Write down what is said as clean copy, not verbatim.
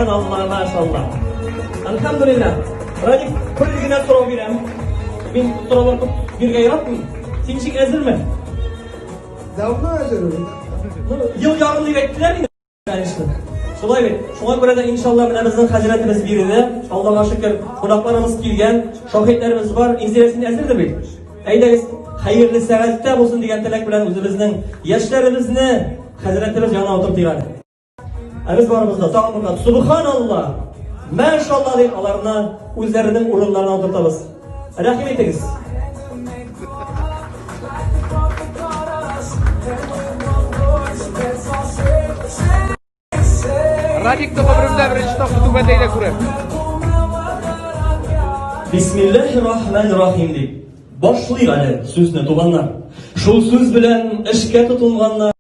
Субханалла, машалла. Альхамдулилла. Радик, бер генә сорау бирәм. Мин сораулар күп бирергә яратмыйм. Син ничек әзерме? Давно әзер. Ну, ел ярым дип әйттеләр инде. Конечно. Шулай бит. Шуңа күрә дә иншалла менә безнең хәзрәтебез биредә. Аллага шөкер, кунакларыбыз килгән, шаһитләребез бар. Инзилә син әзердер бит? Әйдәгез, хәерле сәгатьтә булсын дигән теләк белән үзебезнең яшьләребезне хәзрәтебез янына утыртыйк әле. Ә без барыбыз да тагын бер кат Субханалла, Мәшалла дип аларны үзләренең урыннарына утыртабыз. Рәхим итегез. Радикны гомеремдә беренче тапкыр түбәтәйдә күрәм. Бисмиллаһир-рахманир-рахим дип башлыйк әле сүзне, туганнар. Шул сүз белән эшкә тотынганнар.